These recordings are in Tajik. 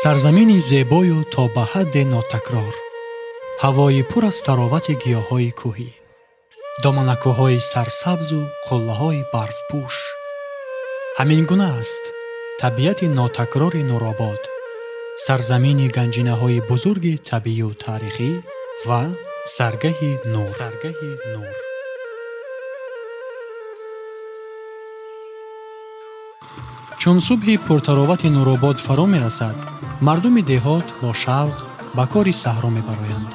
Сарзамини зебою то ба ҳадде нотакрор, ҳавои пур аз таровати гиёҳҳои кӯҳӣ, доманакӯҳҳои сарсабзу қуллаҳои барфпӯш. Ҳамин гуна аст табиати нотакрори Нуробод, сарзамини ганҷинаҳои бузурги табиию таърихӣ ва саргаҳи нур. Саргаҳи нур. Чун субҳи пуртаровати Нуробод фаро мерасад, мардуми деҳот бо шавқ ба кори саҳро мебароянд.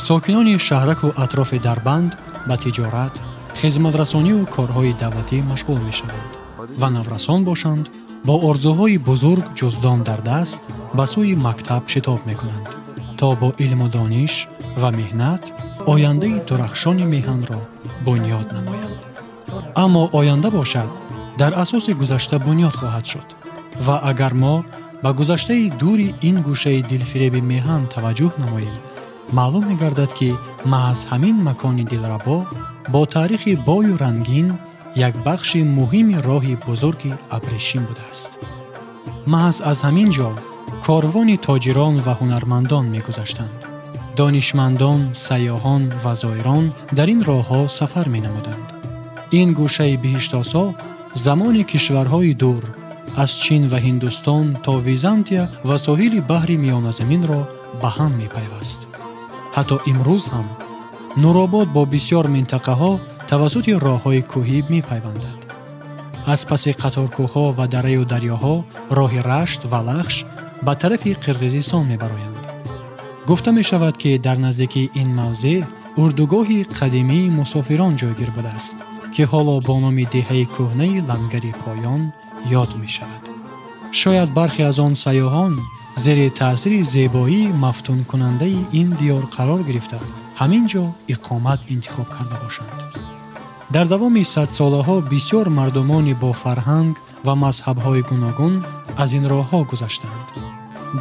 Сокинони шаҳраку атрофи Дарбанд ба тиҷорат, хизматрасонию корҳои давлатӣ машғул мешаванд ва наврасон бошанд, бо орзуҳои бузург ҷуздон дар даст ба сӯи мактаб шитоб мекунанд, то бо илму дониш ва меҳнат ояндаи дурахшони меҳанро бунёд намоянд. Аммо оянда бошад, дар асоси гузашта бунёд хоҳад шуд ва агар мо ба гузаштаи дури ин гӯшаи дилфиреби меҳан таваҷҷӯҳ намоем, маълум мегардад, ки маҳз ҳамин макони дилрабо бо таърихи бою рангин як бахши муҳими роҳи бузурги абрешим будааст. Маҳз аз ҳамин ҷо корвони тоҷирон ва ҳунармандон мегузаштанд. Донишмандон, сайёҳон ва зоирон дар ин роҳҳо сафар менамуданд. Ин гӯшаи биҳиштосо замони кишварҳои дур аз Чин ва Ҳиндустон то Византия ва соҳили баҳри Миёназаминро ба ҳам мепайваст. Ҳатто имрӯз ҳам Нуробод бо бисёр минтақаҳо тавассути роҳҳои кӯҳӣ мепайвандад. Аз паси қаторкӯҳҳо ва дараю дарёҳо роҳи Рашт ва Лахш ба тарафи Қирғизистон мебароянд. Гуфта мешавад, ки дар наздикии ин мавзеъ урдугоҳи қадимии мусофирон ҷойгир будааст, ки ҳоло бо номи деҳаи кӯҳнаи Лангари Поён ёд мешавад. Шояд бархе аз он сайёҳон зери таъсири зебоии мафтункунандаи ин диёр қарор гирифта, ҳамин ҷо иқомат интихоб карда бошанд. Дар давоми садсолаҳо бисёр мардумони бо фарҳанг ва мазҳабҳои гуногун аз ин роҳҳо гузаштанд.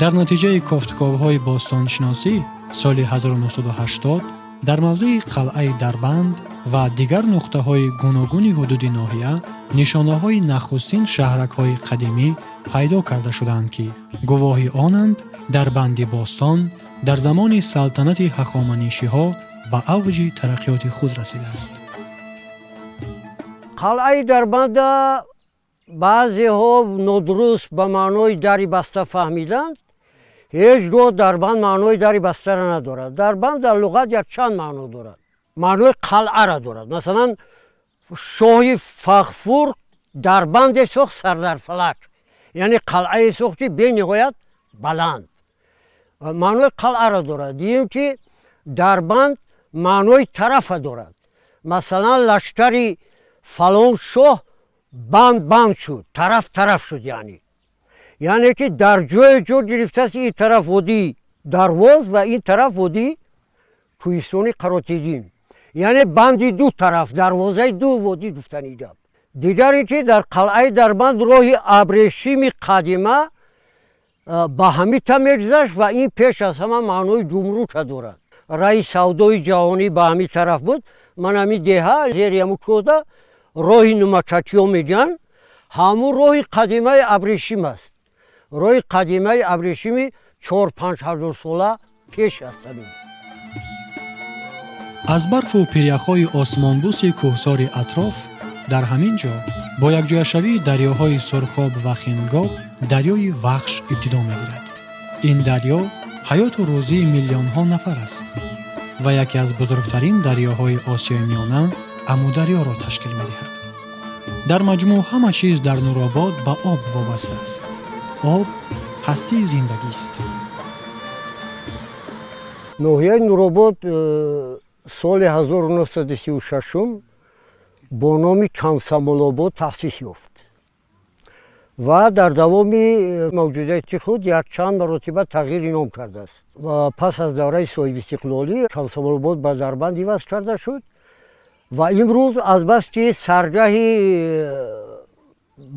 Дар натиҷаи кофтуковҳои бостоншиносӣ соли 1980 дар мавзеи қалъаи Дарбанд ва дигар нуқтаҳои гуногуни ҳудуди ноҳия нишонаҳои нахустин шаҳракҳои қадимӣ пайдо карда шудаанд, ки гувоҳи онанд, Дарбанди бостон дар замони салтанати ҳахоманишиҳо ба авҷи тараққиёти худ расидааст. Қалъаи Дарбанда баъзеҳо нодуруст ба маънои дари баста фаҳмиданд. Ҳеҷ гоҳ дарбанд маънои дари бастара надорад. Дарбанд дар луғат якчанд маъно дорад. Маънои қалъара дорад. Масалан, шоҳи Фағфур дарбанде сохт сардарфалак, яъне қалъае сохт, ки бениҳоят баланд, маънои қалъара дорад. Дуюм, ки дарбанд маънои тарафа дорад. Масалан, лашкари фалон шоҳ банд банд шуд, тараф тараф шуд, яъне ки дар ҷое ҷо гирифтааст, ин тараф водии Дарвоз ва ин тараф водии кӯҳистони Қаротегин, яъне банди ду тараф, дарвозаи ду водӣ гуфтани гап. Дигар ин ки дар қалъаи Дарбанд роҳи абрешими қадима ба ҳамита мегузашт ва ин пеш аз ҳама маънои гумрука дорад. Раи савдои ҷаҳонӣ ба ҳамин тараф буд. Ман ҳамин деҳа зери ҳамун кӯҳда роҳи Нумакакиё мегӯянд, ҳамун роҳи қадимаи абрешим аст. Роҳи қадимаи абрешими 4-5 ҳазор сола пеш аст ҳамин. Аз барфу пиряхҳои осмонбӯси кӯҳсори атроф дар ҳамин ҷо бо якҷояшавии дарёҳои Сурхоб ва Хингоб дарёи Вахш ибтидо мегирад. Ин дарё ҳаёту рӯзии миллионҳо нафар аст ва яке аз бузургтарин дарёҳои Осиёи Миёна, Амударёро ташкил медиҳад. Дар маҷмӯъ, ҳама чиз дар Нуробод ба об вобаста аст. Об ҳастии зиндагист. Ноҳияи Нуробод соли 1936 бо номи Комсомолобод таъсис ёфт ва дар давоми мавҷудияти худ якчанд маротиба тағйири ном кардааст. Ва пас аз давраи соҳибистиқлолӣ Комсомолобод ба Дарбанд иваз карда шуд ва имрӯз азбаски саргаҳи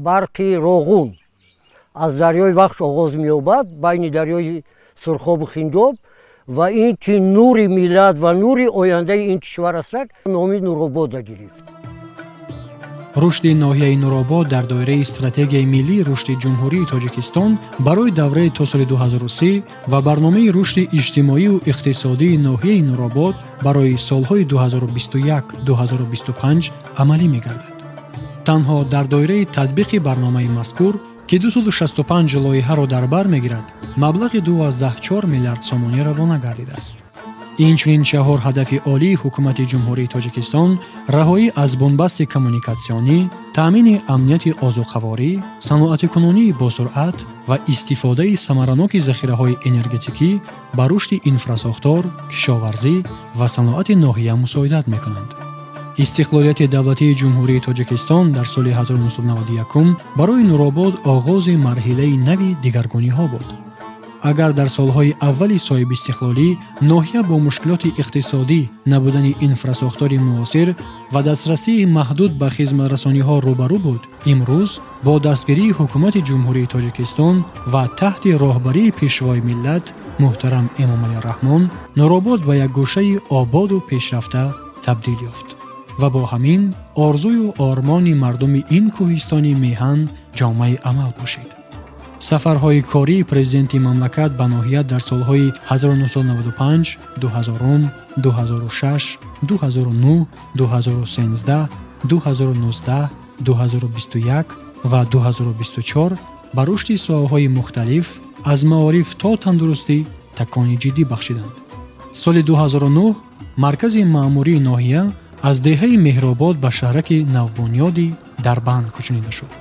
барқи Роғун аз дарёи Вахш оғоз меёбад, байни дарёи Сурхобу Хингоб, ва ин ки нури миллат ва нури ояндаи ин кишвар астак, номи Нуробода гирифт. Рушди ноҳияи Нуробод дар доираи стратегияи миллии рушди Ҷумҳурии Тоҷикистон барои давраи то соли 2030 ва барномаи рушди иҷтимоию иқтисодии ноҳияи Нуробод барои солҳои 2021-2025 амалӣ мегардад. Танҳо дар доираи татбиқи барномаи мазкур, ки 265 лоиҳаро дар бар мегирад, маблағи 2,4 миллиард сомонӣ равона гардидааст. Инчунин чаҳор ҳадафи олии Ҳукумати Ҷумҳурии Тоҷикистон: раҳоӣ аз бунбасти коммуникатсионӣ, таъмини амнияти озуқаворӣ, саноатикунонии босуръат ва истифодаи самараноки захираҳои энергетикӣ ба рушди инфрасохтор, кишоварзӣ ва саноати ноҳия мусоидат мекунанд. Истиқлолияти давлатии Ҷумҳурии Тоҷикистон дар соли 1991 барои Нуробод оғози марҳилаи нави дигаргуниҳо буд. Агар дар солҳои аввали соҳибистиқлолӣ ноҳия бо мушкилоти иқтисодӣ, набудани инфрасохтори муосир ва дастрасии маҳдуд ба хизматрасониҳо рӯбарӯ буд, имрӯз бо дастгирии Ҳукумати Ҷумҳурии Тоҷикистон ва таҳти роҳбарии Пешвои миллат муҳтарам Эмомалӣ Раҳмон Нуробод ба як гӯшаи ободу пешрафта табдил ёфт ва бо ҳамин орзую ормони мардуми ин кӯҳистони меҳан ҷомаи амал пӯшид. Сафарҳои кории президенти мамлакат ба ноҳия дар солҳои 1995, 2000, 2006, 2009, 2013, 2019, 2021 ва 2024 ба рушди соҳаҳои мухталиф, аз маориф то тандурустӣ, такони ҷиддӣ бахшиданд. Соли 2009 маркази маъмурии ноҳия аз деҳаи Меҳробод ба шаҳраки навбунёди Дарбанд кӯчонида шуд.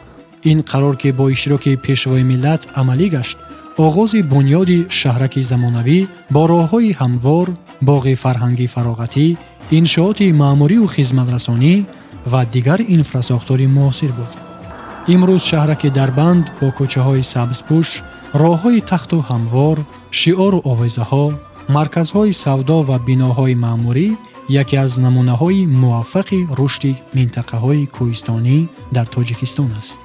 Ин қарор, ки бо иштироки Пешвои миллат амалӣ гашт, оғози бунёди шаҳраки замонавӣ бо роҳҳои ҳамвор, боғи фарҳангӣ фароғатӣ, иншооти маъмурию хизматрасонӣ ва дигар инфрасохтори муосир буд. Имрӯз шаҳраки Дарбанд бо кӯчаҳои сабзпӯш, роҳҳои тахту ҳамвор, шиору овезаҳо, марказҳои савдо ва биноҳои маъмурӣ яке аз намунаҳои муваффақи рушди минтақаҳои кӯҳистонӣ дар Тоҷикистон аст.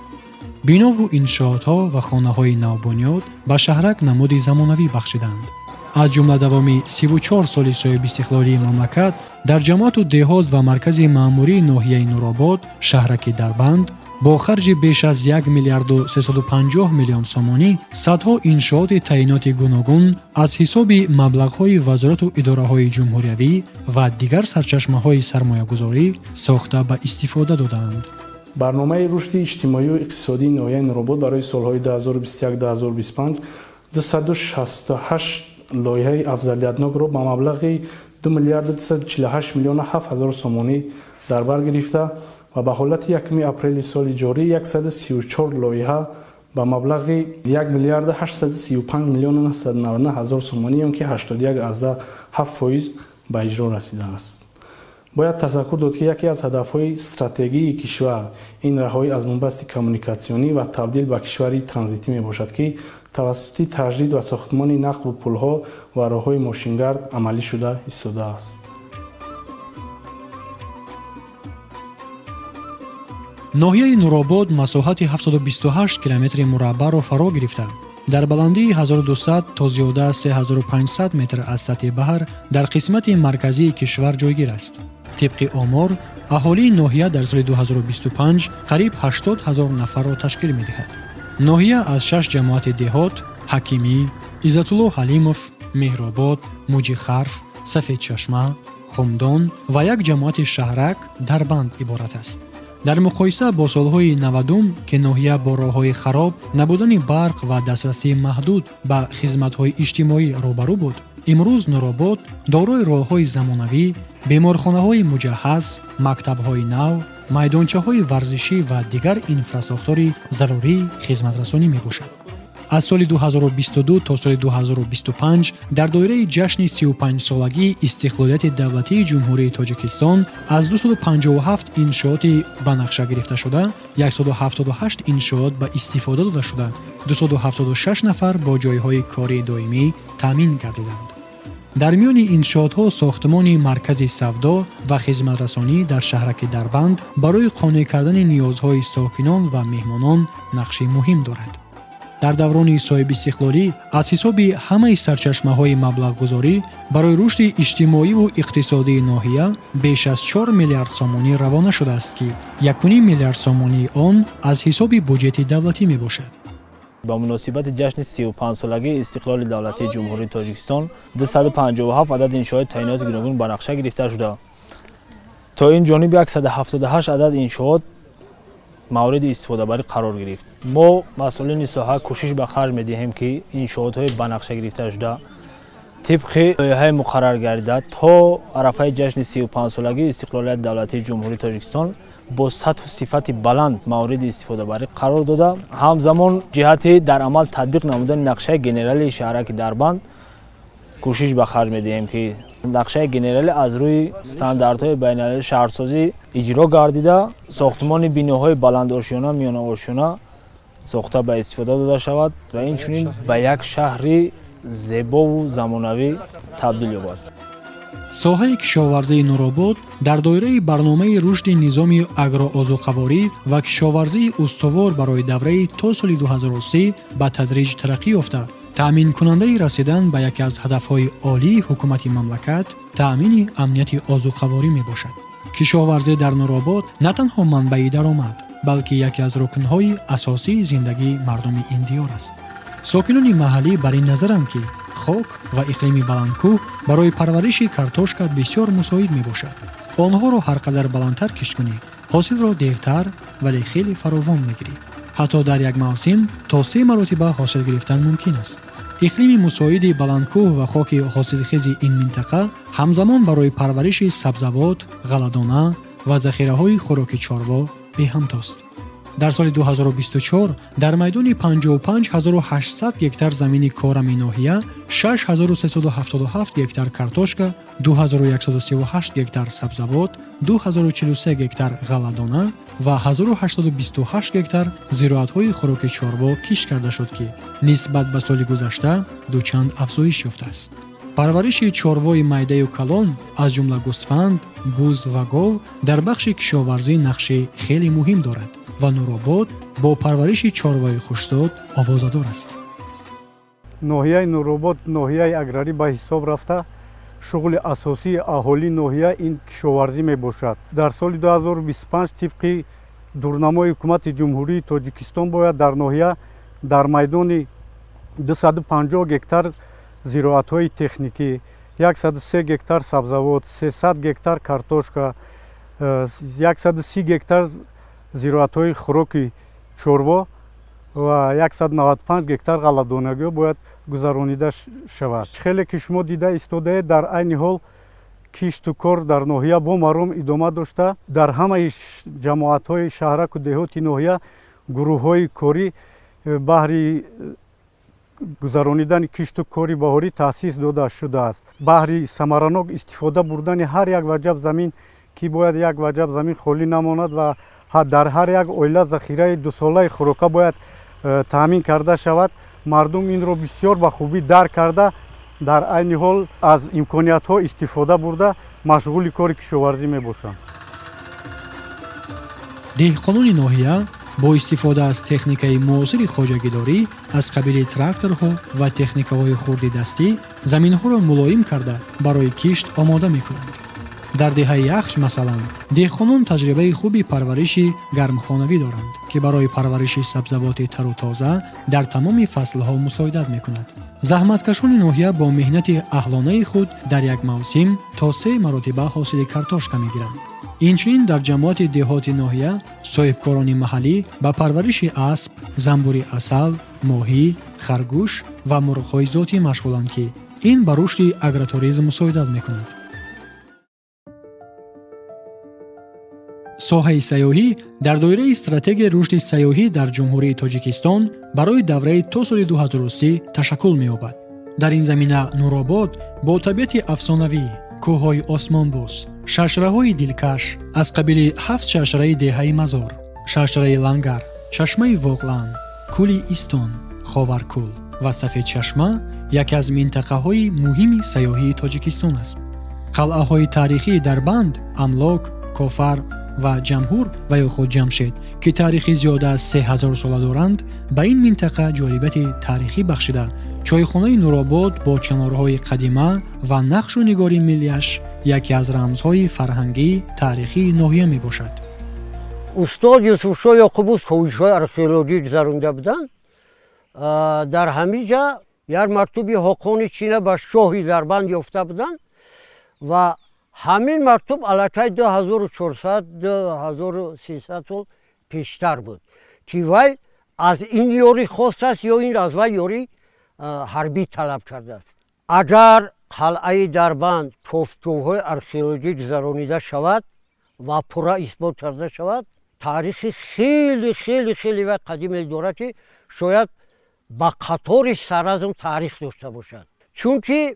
Бинову иншоотҳо ва хонаҳои навбунёд ба шаҳрак намуди замонавӣ бахшиданд. Аз ҷумла давоми 34 соли соҳибистиқлолии мамлакат дар ҷамоату деҳот ва маркази маъмурии ноҳияи Нуробод, шаҳраки Дарбанд, бо харҷи беш аз 1 миллиарду 350 миллион сомонӣ садҳо иншооти таъиноти гуногун аз ҳисоби маблағҳои вазорату идораҳои ҷумҳуриявӣ ва дигар сарчашмаҳои сармоягузорӣ сохта ба истифода додаанд. Барномаи рушди иҷтимоию иқтисодии ноҳияи Нуробод барои солҳои 2021-2025 268 лоиҳаи афзалиятнокро ба маблағи 2 миллиарду 248 миллиону 7 ҳазор сомонӣ дар бар гирифта ва ба ҳолати 1 апрели соли ҷорӣ 134 лоиҳа ба маблағи 1 миллиарду 835 миллиону 999 ҳазор сомонӣ ё ки 81,7% ба иҷро расидааст. Бояд тасаккур дод, ки яке аз ҳадафҳои стратегии кишвар ин раҳоӣ аз бунбасти коммуникатсионӣ ва табдил ба кишвари транзитӣ мебошад, ки тавассути таҷдид ва сохтмони нақбу пулҳо ва роҳҳои мошингард амалӣ шуда истодааст. Ноҳияи Нуробод масоҳати 728 километри мураббаъро фаро гирифта, дар баландии 1200 то зиёда аз 3500 метр аз сатҳи баҳр дар қисмати марказии кишвар ҷойгир аст. Тибқи омор, аҳолии ноҳия дар соли 2025 қариб 80 ҳазор нафарро ташкил медиҳад. Ноҳия аз шаш ҷамоати деҳот: Ҳакимӣ, Иззатулло Ҳалимов, Меҳробод, Муҷихарф, Сафедчашма, Хумдон ва як ҷамоати шаҳрак Дарбанд иборат аст. Дар муқоиса бо солҳои 90-ум, ки ноҳия бо роҳҳои хароб, набудани барқ ва дастрасии маҳдуд ба хизматҳои иҷтимоӣ рӯбарӯ буд, имрӯз Нуробод дорои роҳҳои замонавӣ, беморхонаҳои муҷаҳҳаз, мактабҳои нав, майдончаҳои варзишӣ ва дигар инфрасохтори зарурии хизматрасонӣ мебошад. Аз соли 2022 то соли 2025 дар доираи ҷашни 35-солагии истиқлолияти давлатии Ҷумҳурии Тоҷикистон аз 257 иншооти ба нақша гирифташуда 178 иншоот ба истифода дода шуда, 276 нафар бо ҷойҳои кории доимӣ таъмин гардиданд. Дар миёни иншоотҳо сохтмони маркази савдо ва хизматрасонӣ дар шаҳраки Дарбанд барои қонеъ кардани ниёзҳои сокинон ва меҳмонон нақши муҳим дорад. Дар даврони соҳибистиқлолӣ аз ҳисоби ҳамаи сарчашмаҳои маблағгузорӣ барои рушди иҷтимоиву иқтисодии ноҳия беш аз 4 миллиард сомонӣ равона шудааст, ки 1,5 миллиард сомонии он аз ҳисоби буҷети давлатӣ мебошад. Ба муносибати ҷашни 35-солагии истиқлоли давлатии Ҷумҳурии Тоҷикистон 257 адад иншооти таъиноти гуногун ба нақша гирифта шуда, то ин ҷониб 178 адад иншоот мавриди истифодабарӣ қарор гирифт. Мо, масъулини соҳа, кӯшиш ба харҷ медиҳем, ки иншоотҳои ба нақша гирифта шуда тибқи лоиҳаи муқаррар гардида то арафаи ҷашни 35-солагии истиқлолияти давлатии Ҷумҳурии Тоҷикистон бо сатҳу сифати баланд мавриди истифодабарӣ қарор дода, ҳамзамон ҷиҳати дар амал татбиқ намудани нақшаи генералии шаҳраки Дарбанд кӯшиш ба харҷ медиҳем, ки нақшаи генералӣ аз рӯи стандартҳои байналмилалии шаҳрсозӣ иҷро гардида, сохтмони биноҳои баландошёна, миёнаошёна сохта ба истифода дода шавад ва инчунин ба як шаҳри зебову замонавӣ табдил ёбад. Соҳаи кишоварзии Нуробод дар доираи барномаи рушди низоми агроозуқаворӣ ва кишоварзии устувор барои давраи то соли 2030 ба тадриҷ тараққӣ ёфта, таъминкунандаи расидан ба яке аз ҳадафҳои олии ҳукумати мамлакат, таъмини амнияти озуқаворӣ мебошад. Кишоварзӣ дар Нуробод на танҳо манбаи даромад, балки яке аз рукнҳои асосии зиндагии мардуми ин диёр аст. Сокинони маҳаллӣ бар ин назаранд, ки хок ва иқлими баландкӯҳ барои парвариши картошка бисёр мусоид мебошад. Онҳоро ҳар қадар баландтар кишт кунӣ, ҳосилро дертар, вале хеле фаровон мегирӣ. Ҳатто дар як мавсим то се маротиба ҳосил гирифтан мумкин аст. Иқлими мусоиди баландкӯҳ ва хоки ҳосилхези ин минтақа ҳамзамон барои парвариши сабзавот, ғалладона ва захираҳои хӯроки чорво беҳамтост. Дар соли 2024 дар майдони 55 800 гектар замини корами ноҳия 6377 гектар картошка, 2138 гектар сабзавот, 2043 гектар ғалладона ва 10828 гектар зироатҳои хӯроки чорво кишт карда шуд, ки нисбат ба соли гузашта дучанд афзоиш ёфтааст. Парвариши чорвои майдаю калон, аз ҷумла гӯсфанд, буз ва гов, дар бахши кишоварзӣ нақши хеле муҳим дорад ва Нуробод бо парвариши чорвои хушзод овозадор аст. Ноҳияи Нуробод ноҳияи аграрӣ ба ҳисоб рафта, шуғли асосии аҳолии ноҳия ин кишоварзӣ мебошад. Дар соли 2025 тибқи дурнамои Ҳукумати Ҷумҳурии Тоҷикистон бояд дар ноҳия дар майдони 250 гектар зироатҳои техникӣ, 103 гектар сабзавот, 300 гектар картошка, 130 гектар зироатҳои хӯроки чорво ва 195 гектар ғалладонагиҳо бояд гузаронида шавад. Хеле ки шумо дида истодаед, дар айни ҳол кишту кор дар ноҳия бо маром идома дошта, дар ҳамаи ҷамоатҳои шаҳраку деҳоти ноҳия гурӯҳҳои корӣ баҳри гузаронидани кишту кори баҳорӣ таъсис дода шудааст. Баҳри самаранок истифода бурдани ҳар як ваҷаб замин, ки бояд як ваҷаб замин холӣ намонад ва дар ҳар як оила захираи дусолаи хӯрока бояд таъмин карда шавад, мардум инро бисёр ба хубӣ дарк карда, дар айни ҳол аз имкониятҳо истифода бурда, машғули кори кишоварзӣ мебошанд. Деҳқонони ноҳия бо истифода аз техникаи муосири хоҷагидорӣ аз қабили тракторҳо ва техникаҳои хурди дастӣ заминҳоро мулоим карда, барои кишт омода мекунанд. Дар деҳаи Яхш, масалан, деҳқонон таҷрибаи хуби парвариши гармхонавӣ доранд, ки барои парвариши сабзавоти тару тоза дар тамоми фаслҳо мусоидат мекунад. Заҳматкашони ноҳия бо меҳнати аҳлонаи худ дар як мавсим то се маротиба ҳосили картошка мегиранд. Инчунин дар ҷамоати деҳоти ноҳия соҳибкорони маҳаллӣ ба парвариши асп, занбури асал, моҳӣ, харгӯш ва мурғҳои зотӣ машғуланд, ки ин ба рушди агротуризм мусоидат мекунад. Соҳаи сайёҳӣ дар доираи стратегияи рушди сайёҳӣ дар Ҷумҳурии Тоҷикистон барои давраи то соли 2030 ташаккул меёбад. Дар ин замина Нуробод бо табиати афсонавӣ, кӯҳҳои осмонбӯс, шашраҳои дилкаш аз қабили ҳафт шашраи деҳаи Мазор, шашраи Лангар, чашмаи Воқлан, кӯли Истон, Ховаркӯл ва Сафедчашма яке аз минтақаҳои муҳими сайёҳии Тоҷикистон аст. Қалъаҳои таърихии Дарбанд, Амлок, Кофар Ва Ҷамҳур ва ё худ Ҷамшед, ки таърихи зиёда аз 3000 сола доранд, ба ин минтақа ҷолибияти таърихӣ бахшида, чойхонаи Нуробод бо чанорҳои қадима ва нақшу нигори миллиаш яке аз рамзҳои фарҳангӣ таърихии ноҳия мебошад. Устод Юсуфшо Ёқубов ковишҳои археологӣ гузаронда буданд. Дар ҳамин ҷа як мактуби ҳоқони Чина ба шоҳи Дарбанд ёфта буданд ва ҳамин мактуб аллакай 2400, 2300 сол пештар буд, ки вай аз ин ёрӣ хостааст ё ин аз вай ёрӣ ҳарбӣ талаб кардааст. Агар қалъаи Дарбанд кофтуковҳои археологӣ гузаронида шавад ва пурра исбот карда шавад, таърихи хеле, хеле, хеле вай қадиме дорад, ки шояд ба қатори Саразм таърих дошта бошад, чунки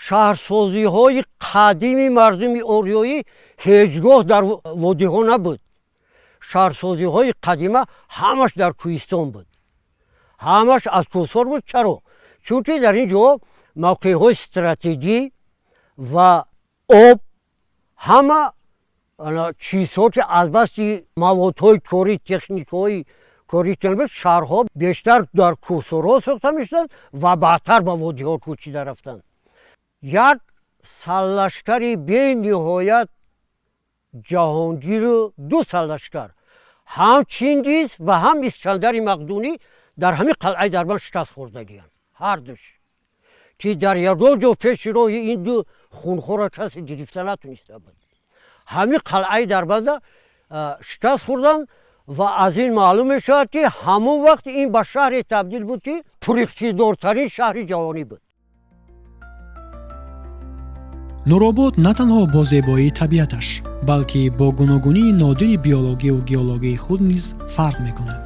шаҳрсозиҳои қадими мардуми ориёӣ ҳеҷ гоҳ дар водиҳо набуд. Шаҳрсозиҳои қадима ҳамаш дар кӯҳистон буд, ҳамаш аз кӯҳсор буд. Чаро? Чунки дар ин ҷо мавқеъҳои стратегӣ ва об, ҳама чизҳо, ки азбаски маводҳои корӣ, техникаҳои корӣ буд, шаҳрҳо бештар дар кӯҳсорҳо сохта мешуданд ва баъдтар ба водиҳо кӯчида рафтанд. Як сарлашкари бениҳоят ҷаҳонгиру ду сарлашкар, ҳам Чингиз ва ҳам Искандари Мақдунӣ, дар ҳамин қалъаи Дарбанд шикаст хӯрдагиянд ҳардуш, ки дар ягон ҷо пеши роҳи ин ду хунхорро касе гирифта натуниста буд. Ҳамин қалъаи Дарбанда шикаст хӯрданд ва аз ин маълум мешавад, ки ҳамон вақт ин ба шаҳре табдил буд, ки пуриқтидортарин шаҳри ҷаҳонӣ буд. Нуробод на танҳо бо зебоии табиаташ, балки бо гуногунии нодири биологию геологии худ низ фарқ мекунад.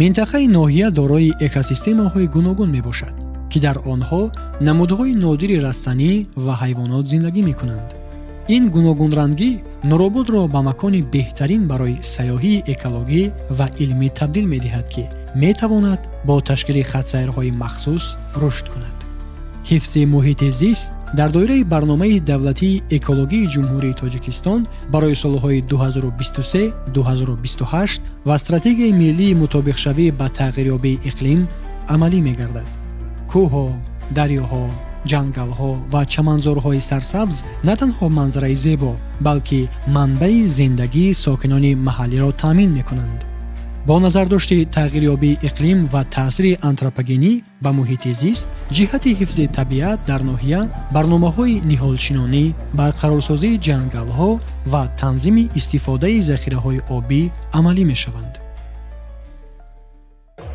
Минтақаи ноҳия дорои экосистемаҳои гуногун мебошад, ки дар онҳо намудҳои нодири растанӣ ва ҳайвонот зиндагӣ мекунанд. Ин гуногунрангӣ Нурободро ба макони беҳтарин барои сайёҳии экологӣ ва илмӣ табдил медиҳад, ки метавонад бо ташкили хатсайрҳои махсус рушд кунад. Ҳифзи муҳити зист дар доираи барномаи давлатии экологии Ҷумҳурии Тоҷикистон барои солҳои 2023-2028 ва стратегияи миллии мутобиқшавӣ ба тағйирёбии иқлим амалӣ мегардад. Кӯҳҳо, дарёҳо, ҷангалҳо ва чаманзорҳои сарсабз на танҳо манзараи зебо, балки манбаи зиндагии сокинони маҳаллиро таъмин мекунанд. Бо назардошти тағйирёбии иқлим ва таъсири антропогенӣ ба муҳити зист, ҷиҳати ҳифзи табиат дар ноҳия барномаҳои ниҳолшинонӣ, барқарорсозии ҷангалҳо ва танзими истифодаи захираҳои обӣ амалӣ мешаванд.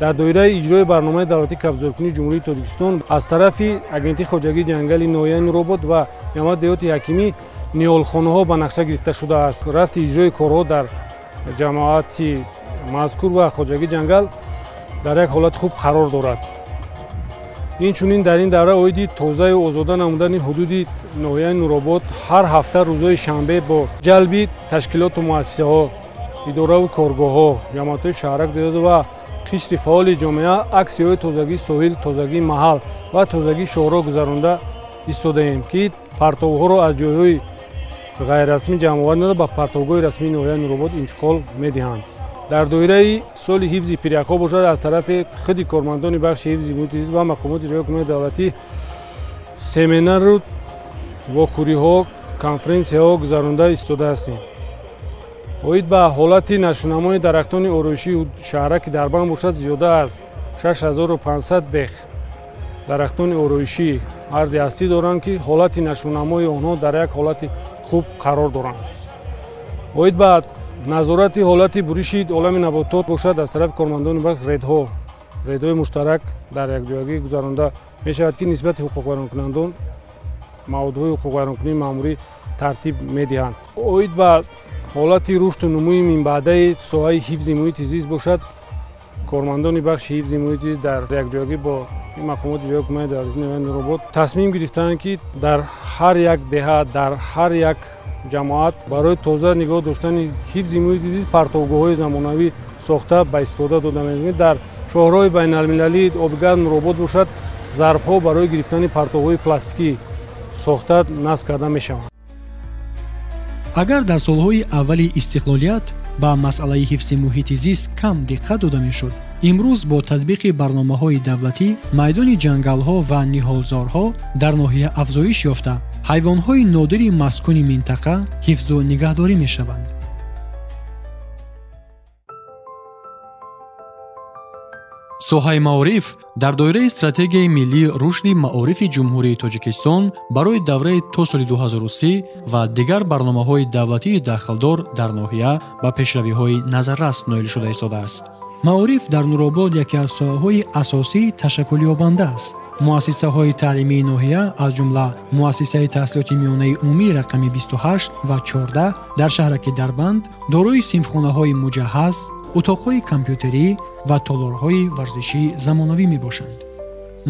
Дар доираи иҷрои барномаи давлатии кабзоркунии Ҷумҳурии Тоҷикистон аз тарафи Агентии хоҷагии ҷангали ноҳияи Нуробод ва ҷамоати деҳоти Ҳакимӣ ниҳолхонаҳо ба нақша гирифта шудааст. Рафти иҷрои корҳо дар ҷамоати мазкур ва хоҷагии ҷангал дар як ҳолати хуб қарор дорад. Инчунин дар ин давра оиди тозаю озода намудани ҳудуди ноҳияи Нуробод ҳар ҳафта рӯзҳои шанбе бо ҷалби ташкилоту муассисаҳо, идораву коргоҳҳо, ҷамоатҳои шаҳрак, деҳот ва қишри фаъоли ҷомеа аксияҳои тозагии соҳил, тозагии маҳал ва тозагии шоҳроҳ гузаронда истодаем, ки партовҳоро аз ҷойҳои ғайррасмӣ ҷамъоварӣ намуда, ба партовгоҳи расмии ноҳияи Нуробод интиқол медиҳанд. Дар доираи соли ҳифзи пиряхҳо бошад, аз тарафи худи кормандони бахши ҳифзи муҳити зист ва мақомоти иҷроияи ҳукумати давлатӣ семинару вохӯриҳо, конференсияҳо гузаронда истода ҳастем. Оид ба ҳолати нашунамои дарахтони ороишии шаҳраки Дарбанд бошад, зиёда аз 6500 бех дарахтони ороишӣ арзи ҳастӣ доранд, ки ҳолати нашунамои онҳо дар як ҳолати хуб қарор доранд. Оид ба назорати ҳолати буриши олами наботот бошад, аз тарафи кормандони бахш рейдҳои муштарак дар якҷоягӣ гузаронда мешавад, ки нисбати ҳуқуқвайронкунандон маводҳои ҳуқуқвайронкунии маъмурӣ тартиб медиҳанд. Оид ба ҳолати рушду нумӯи минбаъдаи соҳаи ҳифзи муҳити зист бошад, кормандони бахши ҳифзи муҳити зист дар якҷоягӣ бо мақомоти иҷроияи ҳукумати давлатии ноҳияи Нуробод тасмим гирифтаанд, ки дар ҳар як деҳа, дар ҳар як ҷамоат барои тоза нигоҳ доштани ҳифзи муҳити зист партовгоҳҳои замонавӣ сохта ба истифода дода мешавад. Дар шоҳроҳи байналмилалии Обигарм Нуробод бошад, зарфҳо барои гирифтани партовҳои пластикӣ сохта насб карда мешаванд. Агар дар солҳои аввали истиқлолият ба масъалаи ҳифзи муҳити зист кам диққат дода мешуд, имрӯз бо татбиқи барномаҳои давлатӣ майдони ҷангалҳо ва ниҳолзорҳо дар ноҳия афзоиш ёфта, ҳайвонҳои нодири маскуни минтақа ҳифзу нигаҳдорӣ мешаванд. Соҳаи маориф дар доираи стратегияи миллии рушди маорифи Ҷумҳурии Тоҷикистон барои давраи то соли 2030 ва дигар барномаҳои давлатии дахлдор дар ноҳия ба пешравиҳои назаррас ноил шуда истодааст. Маориф дар Нуробод яке аз соҳаҳои асосии ташаккулёбанда аст. Муассисаҳои таълимии ноҳия, аз ҷумла муассисаи таҳсилоти миёнаи умумии рақами 28 ва 14 дар шаҳраки Дарбанд, дорои синфхонаҳои муҷаҳҳаз, утоқҳои компютерӣ ва толорҳои варзишии замонавӣ мебошанд.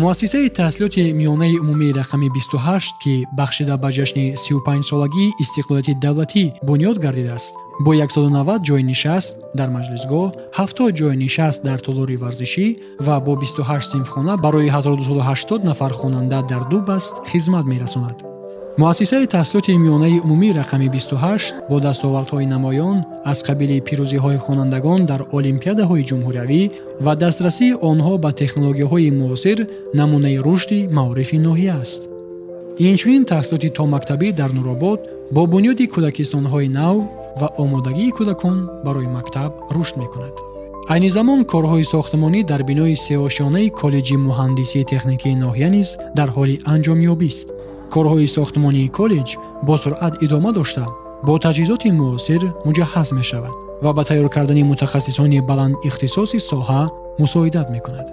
Муассисаи таҳсилоти миёнаи умумии рақами 28, ки бахшида ба ҷашни 35-солагии истиқлолияти давлатӣ бунёд гардидааст, бо 190 ҷойи нишаст дар маҷлисгоҳ, 70 ҷойи нишаст дар толори варзишӣ ва бо 28 синфхона барои 1280 нафар хонанда дар ду баст хизмат мерасонад. Муассисаи таҳсилоти миёнаи умумии рақами 28 бо дастовардҳои намоён аз қабили пирӯзиҳои хонандагон дар олимпиадаҳои ҷумҳуриявӣ ва дастрасии онҳо ба технологияҳои муосир намунаи рушди маорифи ноҳия аст. Инчунин таҳсилоти томактабӣ дар Нуробод бо бунёди кӯдакистонҳои нав ва омодагии кӯдакон барои мактаб рушд мекунад. Айни замон корҳои сохтмонӣ дар бинои сеошёнаи коллеҷи муҳандисии техникии ноҳия низ дар ҳоли анҷомёбист. Корҳои сохтмонии коллеҷ бо суръат идома дошта, бо таҷҳизоти муосир муҷаҳҳаз мешавад ва ба тайёр кардани мутахассисони баландихтисоси соҳа мусоидат мекунад.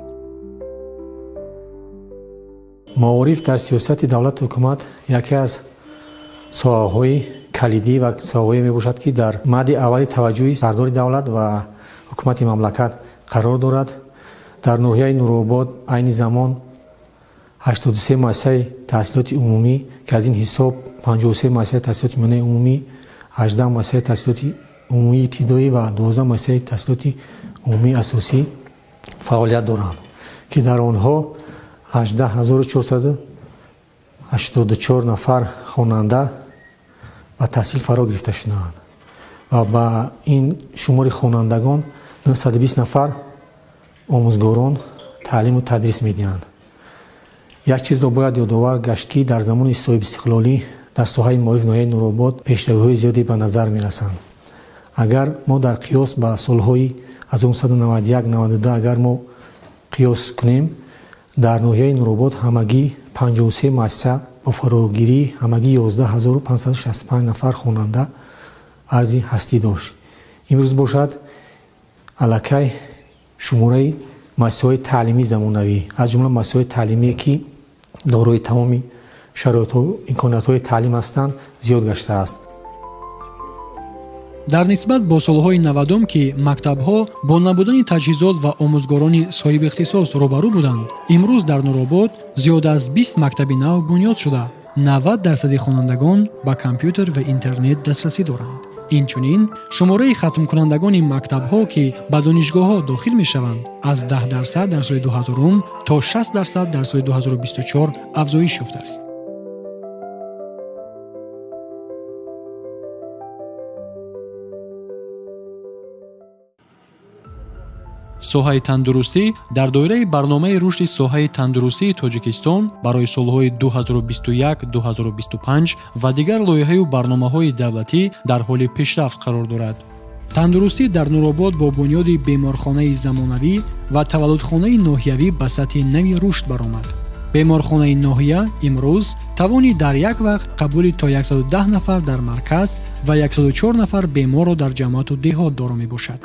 Маориф дар сиёсати давлату ҳукумат яке аз соҳаҳои калидӣ ва соҳаҳое мебошад, ки дар мадди аввали таваҷҷӯҳи сардори давлат ва ҳукумати мамлакат қарор дорад. Дар ноҳияи Нуробод айни замон 83 муассисаи таҳсилоти умумӣ, ки аз ин ҳисоб 53 муассисаи таҳсилоти миёнаи умумӣ, 18 муассисаи таҳсилоти умумии ибтидоӣ ва 12 муассисаи таҳсилоти умумии асосӣ фаъолият доранд, ки дар онҳо 18484 нафар хонанда ба таҳсил фаро гирифта шудаанд ва ба ин шумори хонандагон 920 нафар омӯзгорон таълиму тадрис медиҳанд. Як чизро бояд ёдовар гашт, ки дар замони соҳибистиқлолӣ дар соҳаи маориф ноҳияи Нуробод пешравиҳои зиёде ба назар мерасанд. Агар мо дар қиёс ба солҳои 1991-92 агар мо қиёс кунем, дар ноҳияи Нуробод ҳамагӣ 53 муассиса бо фарогирии ҳамагӣ 11565 нафар хонанда арзи ҳастӣ дошт. Имрӯз бошад, аллакай шумораи муассисаҳои таълимии замонавӣ, аз ҷумла муассисаҳои таълимие, ки дорои тамоми шароитҳо, имкониятҳои таълим ҳастанд, зиёд гаштааст. Дар нисбат бо солҳои 90, ки мактабҳо бо набудани таҷҳизот ва омӯзгорони соҳибихтисос рӯбарӯ буданд, имрӯз дар Нуробод зиёда аз 20 мактаби нав бунёд шуда, 90% хонандагон ба компютер ва интернет дастрасӣ доранд. Инчунин шумораи хатмкунандагони мактабҳо, ки ба донишгоҳҳо дохил мешаванд, аз 10% дар соли 2000 то 60% дар соли 2024 афзоиш ёфтааст. Соҳаи тандурустӣ дар доираи барномаи рушди соҳаи тандурустии Тоҷикистон барои солҳои 2021-2025 ва дигар лоиҳаю барномаҳои давлатӣ дар ҳоли пешрафт қарор дорад. Тандурустӣ дар Нуробод бо бунёди беморхонаи замонавӣ ва таваллудхонаи ноҳиявӣ ба сатҳи нави рушд баромад. Беморхонаи ноҳия имрӯз тавони дар як вақт қабули то 110 нафар дар марказ ва 104 нафар беморро дар ҷамоату деҳот доро мебошад.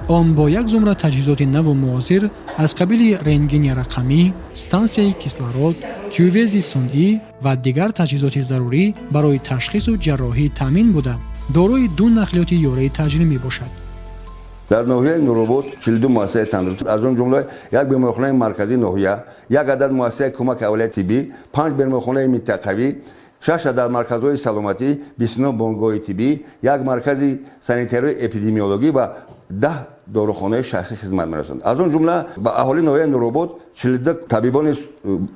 Он бо як зумра таҷҳизоти наву муосир аз қабили рентгени рақамӣ, стансияи кислород, кювези сунъӣ ва дигар таҷҳизоти зарурӣ барои ташхису ҷарроҳӣ таъмин буда, дорои ду нақлиёти ёраи таъҷилӣ мебошад. Дар ноҳияи Нуробод 42 муассисаи тандурустӣ, аз он ҷумла як беморхонаи марказии ноҳия, як адад муассисаи кӯмаки аввалияи тиббӣ, 5 беморхонаи минтақавӣ, 6 адад марказҳои саломатӣ, 29 бонгоҳи тиббӣ, як маркази санитарию эпидемиологӣ ва 10 Дорухонаи шахсӣ хизмат мерасонад. Аз он ҷумла ба аҳолии ноҳияи Нуробод 42 табибони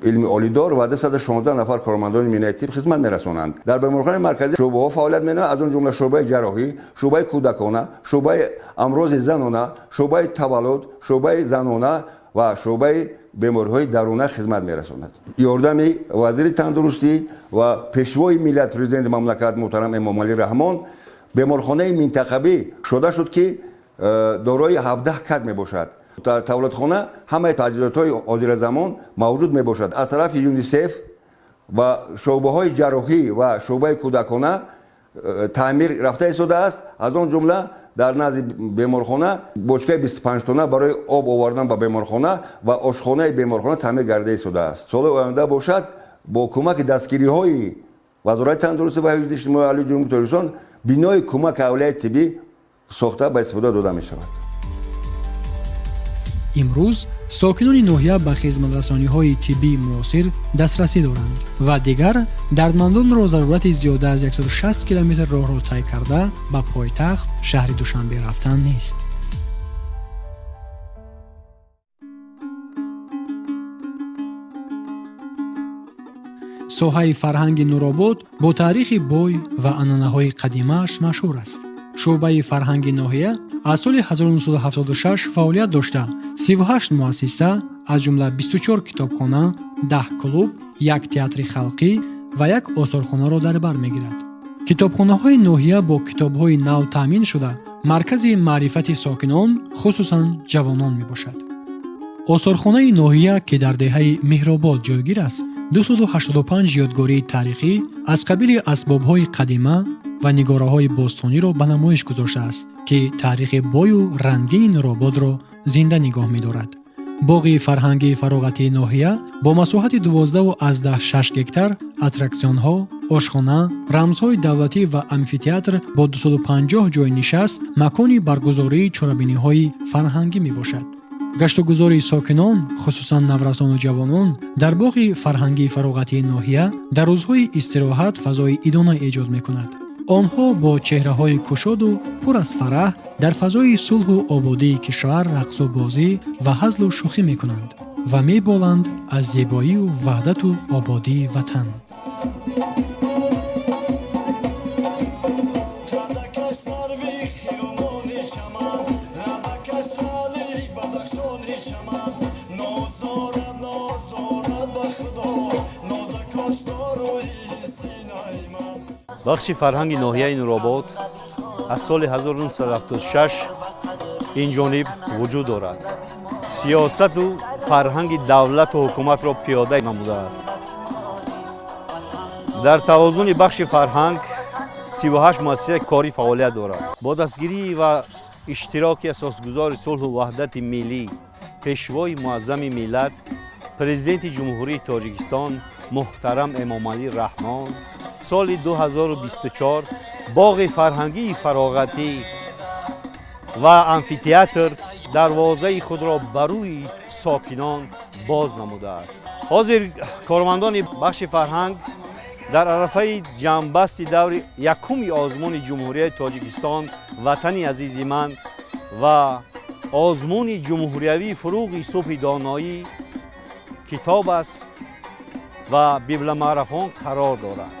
илми олидор ва 216 нафар кормандони миҳнаи тиб хизмат мерасонанд. Дар беморхонаи марказӣ шӯъбаҳо фаъолият менамоянд, аз он ҷумла шӯъбаи ҷарроҳӣ, шӯъбаи кӯдакона, шӯъбаи амрози занона, шӯъбаи таваллуд, шӯъбаи занона ва шӯъбаи бемориҳои даруна хизмат мерасонад. Ёрдами вазири тандурустӣ ва пешвои миллат, президенти мамлакат муҳтарам Эмомалӣ Раҳмон, беморхонаи минтақавӣ шуда шуд, ки дорои 17 кат мебошад. Тавлидхона ҳамаи таҷҳизотҳои ҳозиразамон мавҷуд мебошад. Аз тарафи ЮНИСЕФ ва шӯъбаҳои ҷарроҳӣ ва шӯъбаи кӯдакона таъмир рафта истодааст. Аз он ҷумла дар назди беморхона бочкаи 25 тона барои об овардан ба беморхона ва ошхонаи беморхона таъмир гарда истодааст. Соли оянда бошад, бо кӯмаки дастгириҳои Вазорати тандурустӣ ва ҳифзи иҷтимоии аҳолии Ҷумҳурии Тоҷикистон бинои кӯмаки аввалияи тиббӣ сохта ба истифода дода мешавад. Имрӯз сокинони ноҳия ба хизматрасониҳои тиббии муосир дастрасӣ доранд ва дигар дардмандонро зарурати зиёда аз 160 километр роҳро тай карда ба пойтахт, шаҳри Душанбе, рафтан нест. Соҳаи фарҳанги Нуробод бо таърихи бой ва анъанаҳои қадимааш машҳур аст. Шӯъбаи фарҳанги ноҳия аз соли 1976 фаъолият дошта, 38 муассиса, аз ҷумла 24 китобхона, 10 клуб, як театри халқӣ ва як осорхонаро дар бар мегирад. Китобхонаҳои ноҳия бо китобҳои нав таъмин шуда, маркази маърифати сокинон, хусусан ҷавонон мебошад. Осорхонаи ноҳия, ки дар деҳаи Меҳробод ҷойгир аст, 285 ёдгории таърихӣ аз қабили асбобҳои қадима ва нигораҳои бостониро ба намоиш гузоштааст, ки таърихи бою рангини Нурободро зинда нигоҳ медорад. Боғи фарҳангии фароғатии ноҳия бо масоҳати 12,6 гектар, аттраксионҳо, ошхона, рамзҳои давлатӣ ва амфитеатр бо 250 ҷойи нишаст макони баргузории чорабиниҳои фарҳангӣ мебошад. Гаштугузори сокинон, хусусан наврасону ҷавонон, дар боғи фарҳангии фароғатии ноҳия дар рӯзҳои истироҳат фазои идона эҷод мекунад. Онҳо бо чеҳраҳои кушоду пур аз фараҳ дар фазои сулҳу ободии кишвар рақсу бозӣ ва ҳазлу шӯхӣ мекунанд ва меболанд аз зебоию ваҳдату ободии ватан. Бахши фарҳанги ноҳияи Нуробод аз соли 1976 ин ҷониб вуҷуд дорад. Сиёсату фарҳанги давлату ҳукуматро пиёда намудааст. Дар тавозуни бахши фарҳанг 38 муассисаи корӣ фаъолият дорад. Бо дастгирӣ ва иштироки асосгузори сулҳу ваҳдати миллӣ, пешвои муаззами миллат, президенти Ҷумҳурии Тоҷикистон муҳтарам Эмомалӣ Раҳмон, соли 2024 боғи фарҳангии фароғатӣ ва амфитеатр дарвозаи худро ба рӯи сокинон боз намудааст. Ҳозир кормандони бахши фарҳанг дар арафаи ҷамъбасти даври якуми озмуни Ҷумҳурияи Тоҷикистон «Ватани азизи ман» ва озмуни ҷумҳуриявии «Фуруғи субҳи доноӣ» китоб аст ва библомарафон қарор дорад.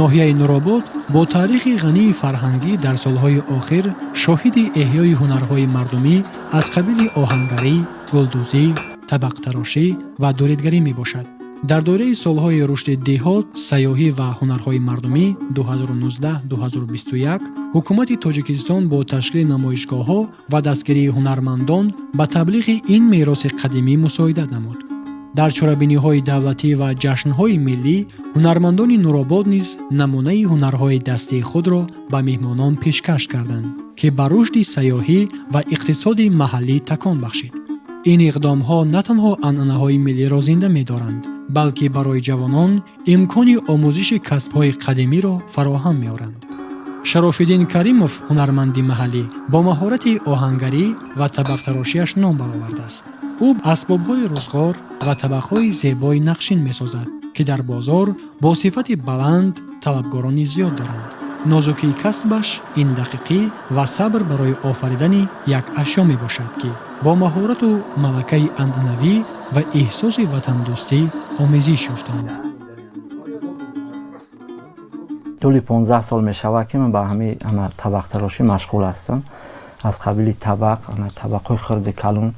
Ноҳияи Нуробод бо таърихи ғании фарҳангӣ дар солҳои охир шоҳиди эҳёи ҳунарҳои мардумӣ аз қабили оҳангарӣ, гулдӯзӣ, табақтарошӣ ва дуридгарӣ мебошад. Дар доираи солҳои рушди деҳот, сайёҳӣ ва ҳунарҳои мардумӣ 2019-2021 ҳукумати Тоҷикистон бо ташкили намоишгоҳҳо ва дастгирии ҳунармандон ба таблиғи ин мероси қадимӣ мусоидат намуд. Дар чорабиниҳои давлатӣ ва ҷашнҳои миллӣ ҳунармандони Нуробод низ намунаи ҳунарҳои дастии худро ба меҳмонон пешкаш карданд, ки ба рушди сайёҳӣ ва иқтисоди маҳаллӣ такон бахшид. Ин иқдомҳо на танҳо анъанаҳои миллиро зинда медоранд, балки барои ҷавонон имкони омӯзиши касбҳои қадимиро фароҳам меоранд. Шарофиддин Каримов, ҳунарманди маҳаллӣ, бо маҳорати оҳангарӣ ва табақтарошиаш ном баровардааст. Ӯ асбобҳои рӯзғор ва табақҳои зебои нақшин месозад. ки дар бозор бо сифати баланд талабгорони зиёд доранд. Нозукии касбаш ин дақиқӣ ва сабр барои офаридани як ашё мебошад, ки бо маҳорату малакаи анъанавӣ ва эҳсоси ватандӯстӣ омезиш ёфтанд. Тӯли 15 сол мешавад, ки ман ба ҳамин табақтарошӣ машғул ҳастам. Аз қабили табақ, табақҳои хурди калон,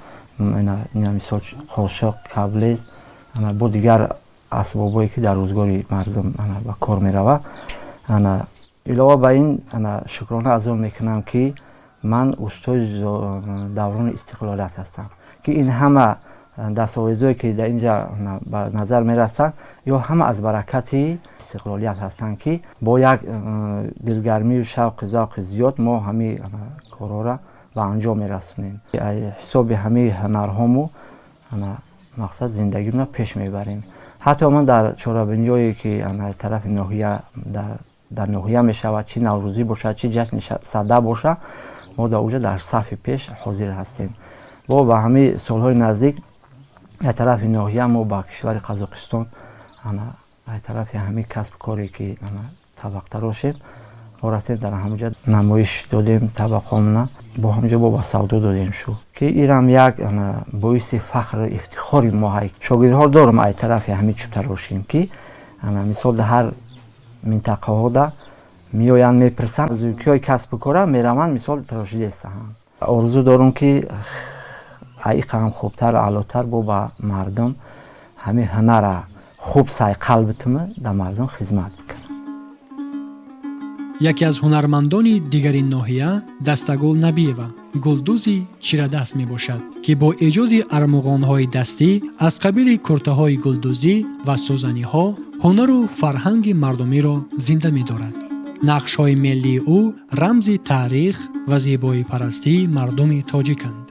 мисол қошиқ, каблез, бо дигар асбобҳое, ки дар рӯзгори мардум ба кор меравад. Илова ба ин, шукрона аз он мекунам, ки ман устои даврони истиқлолият ҳастам, ки ин ҳама дастовезое, ки дар инҷа ба назар мерасанд, ё ҳама аз баракати истиқлолият ҳастанд, ки бо як дилгармию шавқи завқи зиёд мо ҳамин корҳоро ба анҷом мерасонем. Ҳисоби ҳамаи ҳунарҳому мақсад зиндагимро пеш мебарем. Ҳатто ман дар чорабиниҳое, ки тарафи ноҳия дар ноҳия мешавад, чӣ наврӯзӣ бошад, чӣ ҷашни сада бошад, мо дар оҷа дар сафи пеш ҳозир ҳастем. Бо ба ҳамаи солҳои наздик аз тарафи ноҳия мо ба кишвари Қазоқистон аз тарафи ҳамин касбу коре, ки табақтарошем, мо рафтем, дар ҳамонҷа намоиш додем табақҳомона, бо ҳамонҷа бо ба савдо додем шуд, ки ирам як боиси фахру ифтихори мо ҳай. Шогирдҳо дорам аз тарафи ҳамин чӯбтарошем, ки мисол дар ҳар минтақаҳода меоянд, мепурсанд, зукиҳои касбу кора мераванд, мисол тарошидестаҳанд. Орзу дорам, ки аиқам хубтар, аълотар бо ба мардум ҳамин ҳунара хуб сайқал битума, дар мардум хизмат бикунам. Яке аз ҳунармандони дигари ноҳия Дастагул Набиева гулдӯзи чирадаст мебошад, ки бо эҷоди армуғонҳои дастӣ аз қабили куртаҳои гулдӯзӣ ва сӯзаниҳо ҳунару фарҳанги мардумиро зинда медорад. Нақшҳои миллии ӯ рамзи таърих ва зебоипарастии мардуми тоҷиканд.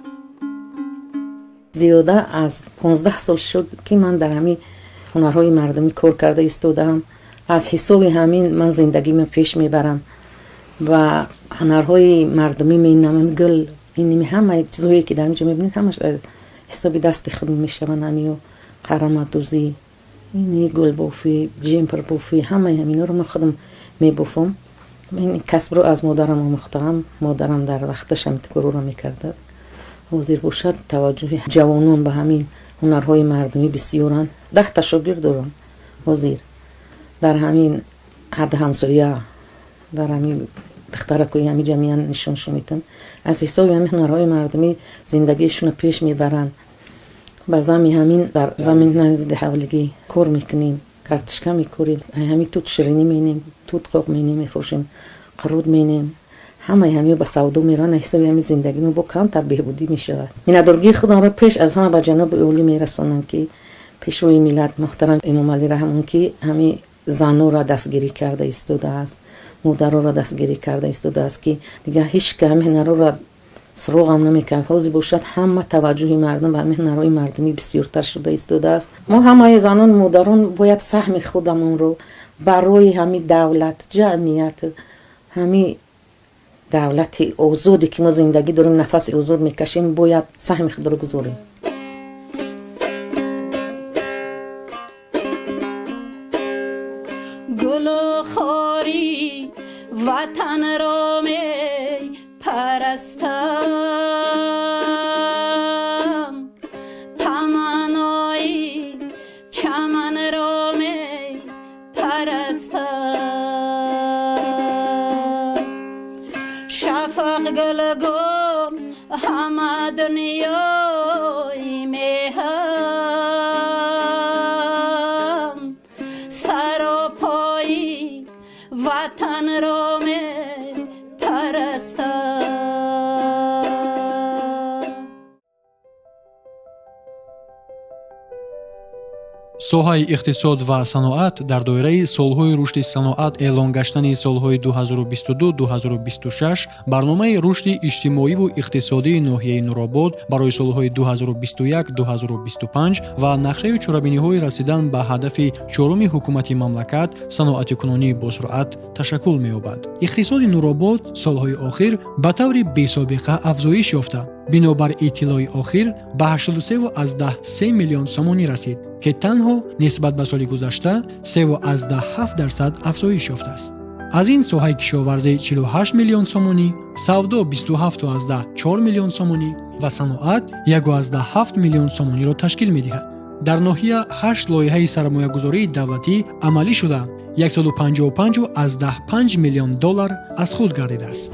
Зиёда аз 15 сол шуд, ки ман дар ҳамин ҳунарҳои мардумӣ кор карда истодаам. Аз ҳисоби ҳамин ман зиндагиро пеш мебарам ва ҳунарҳои мардумӣ менамам, гул, инми ҳамаи чизҳое, ки дар инҷо мебинед, ҳамаш ҳисоби дасти худ мешаванд. Ҳамиё қарамадӯзӣ, ини гулбофӣ, ҷемпербофӣ, ҳамаи ҳаминҳоро ман худам мебофам. Ин касбро аз модарам омӯхтаам. Модарам дар вақташ ҳамин корро мекарда. Ҳозир бошад, таваҷҷӯҳи ҷавонон ба ҳамин ҳунарҳои мардумӣ бисёранд. 10-та шогирд дорам ҳозир дар ҳамин ҳад ҳамсоя, дар ҳамин духтаракои ҳамин ҷамъия нишоншон метам. Аз ҳисоби ҳамин ҳунарҳои мардумӣ зиндагиашонро пеш мебаранд. Ба зами ҳамин дар замин назди ҳавлигӣ кор мекунем, картишка мекорем, ҳамин тут ширинӣ менем, тут қоқ менем, мефурӯшем, қуруд менем. Ҳамаи ҳамиё ба савдо мераванд. Ҳисоби ҳамин зиндагимо бо камтар беҳбудӣ мешавад. Миннатдоргии худамро пеш аз ҳама ба ҷаноби олӣ мерасонам, ки пешвои миллат муҳтарам Эмомалӣ Раҳмон, ки ҳамин занонро дастгирӣ карда истодааст, модароро дастгирӣ карда истодааст, ки дигар ҳеҷ ка ҳамин ҳунарҳоро суроғам намекард. Ҳозир бошад, ҳама таваҷҷӯҳи мардум ба ҳамин ҳунарҳои мардумӣ бисёртар шуда истодааст. Мо ҳамаи занон, модарон бояд саҳми худамонро барои ҳамин давлат, ҷамъият, ҳамин давлати озоде, ки мо зиндагӣ дорем, нафаси озод мекашем, бояд саҳми худро гузорем. Гулу хори ватанро мепарастам, таманнои чаманро мепарастам. Шафақ гулгун ҳама дунёи меҳан, саропои ватанро мепарастам. Соҳаи иқтисод ва саноат дар доираи солҳои рушди саноат эълон гаштани солҳои 2022-2026, барномаи рушди иҷтимоиву иқтисодии ноҳияи Нуробод барои солҳои 2021-2025 ва нақшаи чорабиниҳои расидан ба ҳадафи чоруми ҳукумати мамлакат саноатикунонии босуръат ташаккул меёбад. Иқтисоди Нуробод солҳои охир ба таври бесобиқа афзоиш ёфта, Бинобар иттилои охир ба 83,3 миллион сомонӣ расид, ки танҳо нисбат ба соли гузашта 3,7% афзоиш ёфтааст. Аз ин соҳаи кишоварзӣ 48 миллион сомонӣ, савдо 27,4 миллион сомонӣ ва саноат 1,7 миллион сомониро ташкил медиҳад. Дар ноҳия 8 лоиҳаи сармоягузории давлатӣ амалӣ шуда, 155,5 миллион доллар аз худ гардидааст.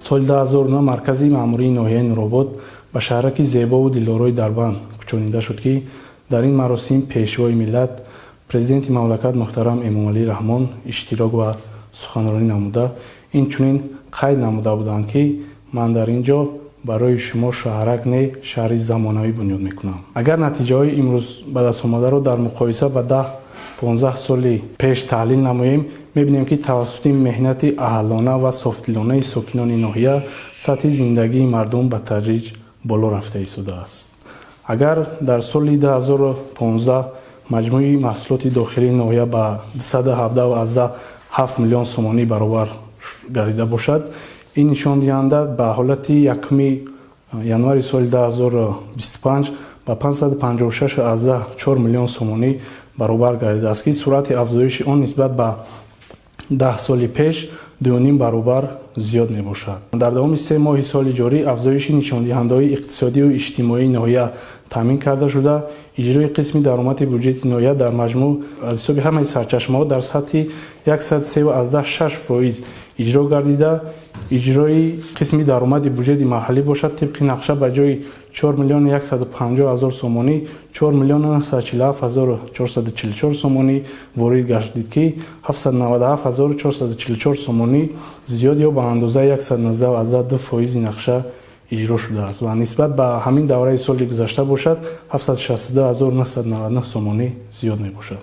Соли 2009 маркази маъмурии ноҳияи Нуробод ба шаҳраки зебову дилдорои Дарбанд кӯчонида шуд, ки дар ин маросим Пешвои миллат, Президенти мамлакат муҳтарам Эмомалӣ Раҳмон иштирок ва суханронӣ намуда, инчунин қайд намуда буданд, ки ман дар ин ҷо барои шумо шаҳрак не, шаҳри замонавӣ бунёд мекунам. Агар натиҷаҳои имрӯз ба даст омадаро дар муқоиса ба 10-15 соли пеш таҳлил намоем, мебинем, ки тавассути меҳнати аҳлона ва софдилонаи сокинони ноҳия сатҳи зиндагии мардум ба тадриҷ боло рафта истодааст. Агар дар соли 2015 маҷмӯи маҳсулоти дохилии ноҳия ба 217,7 миллион сомонӣ баробар гардида бошад, ин нишондиҳанда ба ҳолати 1 январи соли 2025 ба 556,4 миллион сомонӣ баробар гардидааст, ки суръати афзоиши он нисбат ба 10 соли пеш 2,5 баробар зиёд мебошад. Дар давоми 3 моҳи соли ҷорӣ афзоиши нишондиҳандаҳои иқтисодию иҷтимоии ноҳия таъмин карда шуда, иҷрои қисми даромади буҷети ноҳия дар маҷмӯъ аз ҳисоби ҳамаи сарчашмаҳо дар сатҳи 103,6% иҷро гардида, иҷрои қисми даромади буҷети маҳаллӣ бошад, тибқи нақша ба ҷои 4 миллиону 150 ҳазор сомонӣ 4 миллиону 947 ҳазору 444 сомонӣ ворид гардид, ки 797 ҳазору 444 сомонӣ зиёд ё ба андозаи 119,2% нақша иҷро шудааст ва нисбат ба ҳамин давраи соли гузашта бошад, 762 ҳазору 999 сомонӣ зиёд мебошад.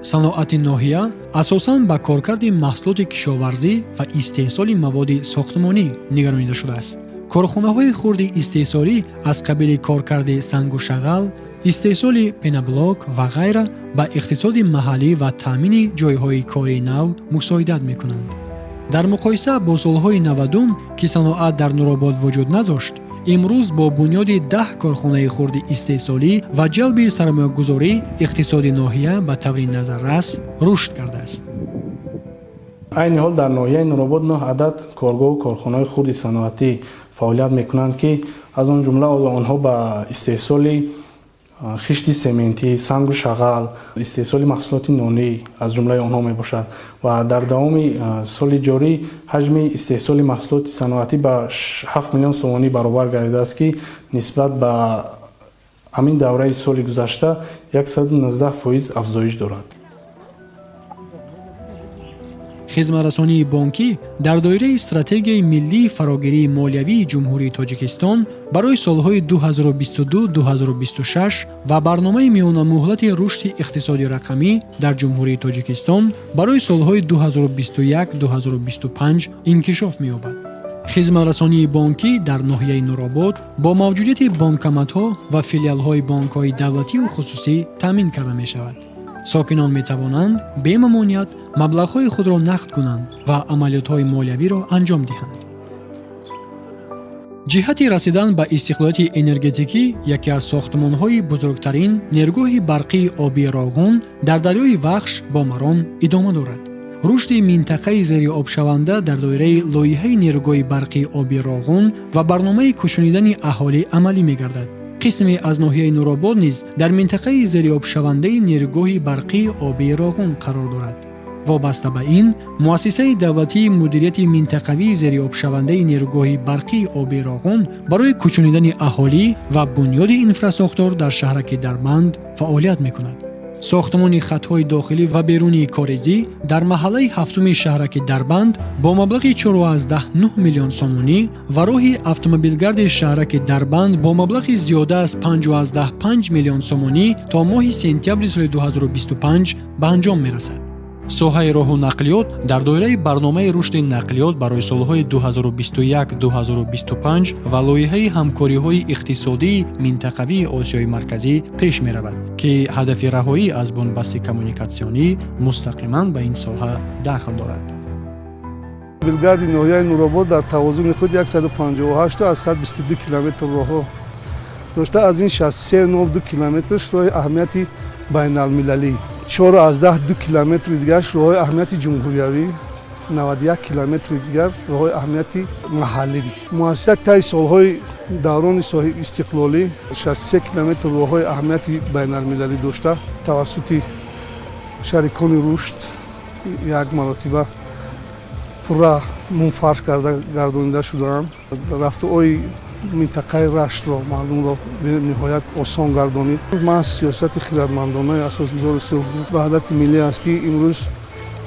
Саноати ноҳия асосан ба коркарди маҳсулоти кишоварзӣ ва истеҳсоли маводи сохтмонӣ нигаронида шудааст. Корхонаҳои хурди истеҳсолӣ аз қабили коркарди сангу шағал, истеҳсоли пенаблок ва ғайра ба иқтисоди маҳаллӣ ва таъмини ҷойҳои кории нав мусоидат мекунанд. Дар муқоиса бо солҳои 90-ум, ки саноат дар Нуробод вуҷуд надошт, имрӯз бо бунёди 10 корхонаи хурди истеҳсолӣ ва ҷалби сармоягузорӣ иқтисоди ноҳия ба таври назаррас рушд кардааст. Айни ҳол дар ноҳияи Нуробод 9 адад коргоҳу корхонаҳои хурди саноатӣ фаъолият мекунанд, ки аз он ҷумла онҳо ба истеҳсоли хишти сементӣ, сангу шағал, истеҳсоли маҳсулоти нонӣ аз ҷумлаи онҳо мебошад ва дар давоми соли ҷорӣ ҳаҷми истеҳсоли маҳсулоти саноатӣ ба 7 миллион сомонӣ баробар гардидааст, ки нисбат ба ҳамин давраи соли гузашта 119% афзоиш дорад. Хизматрасонии бонкӣ дар доираи стратегияи миллии фарогирии молиявии Ҷумҳурии Тоҷикистон барои солҳои 2022-2026 ва барномаи миёнамуҳлати рушди иқтисоди рақамӣ дар Ҷумҳурии Тоҷикистон барои солҳои 2021-2025 инкишоф меёбад. Хизматрасонии бонкӣ дар ноҳияи Нуробод бо мавҷудияти бонкоматҳо ва филиалҳои бонкҳои давлативу хусусӣ таъмин карда мешавад. Сокинон метавонанд бемамоният маблағҳои худро нақд кунанд ва амалиётҳои молиявиро анҷом диҳанд. Ҷиҳати расидан ба истиқлолияти энергетикӣ яке аз сохтмонҳои бузургтарин нерӯгоҳи барқии обии Роғун дар дарёи Вахш бо маром идома дорад. Рушди минтақаи зериобшаванда дар доираи лоиҳаи нерӯгоҳи барқии обии Роғун ва барномаи кӯчонидани аҳолӣ амалӣ мегардад. Қисме аз ноҳияи Нуробод низ дар минтақаи зериобшавандаи нерӯгоҳи барқии обии Роғун қарор дорад. Вобаста ба ин, муассисаи давлатии мудирияти минтақавии зериобшавандаи нерӯгоҳи барқии обии Роғун барои кӯчонидани аҳолӣ ва бунёди инфрасохтор дар шаҳраки Дарбанд фаъолият мекунад. Сохтмони хатҳои дохилӣ ва берунии корезӣ дар маҳаллаи ҳафтуми шаҳраки Дарбанд бо маблағи 4,9 миллион сомонӣ ва роҳи автомобилгарди шаҳраки Дарбанд бо маблағи зиёда аз 5,5 миллион сомонӣ то моҳи сентябри соли 2025 ба анҷом мерасад. Соҳаи роҳу нақлиёт дар доираи барномаи рушди нақлиёт барои солҳои 2021-2025 ва лоиҳаи ҳамкориҳои иқтисодии минтақавии Осиёи Марказӣ пеш меравад, ки ҳадафи раҳоӣ аз бунбасти коммуникатсионӣ мустақиман ба ин соҳа дахл дорад. Билгарди ноҳияи Нуробод дар тавозуни худ 158 аз 122 километр роҳҳо дошта, аз ин 63,02 километрш роҳи аҳамияти байналмилалӣ, 4,2 километри дигарш роҳҳои аҳамияти ҷумҳуриявӣ, 91 километри дигар роҳҳои аҳамияти маҳаллӣ. Муассиса таи солҳои даврони соҳибистиқлолӣ 63 километр роҳҳои аҳамияти байналмилалӣ дошта, тавассути шарикони рушд як маротиба пурра мунфарш карда гардонида шудаанд. Рафтуои минтақаи Раштро мардумро бениҳоят осон гардонид. Маҳз сиёсати хирадмандонаи асосгузори сулҳу ваҳдати миллӣ аст, ки имрӯз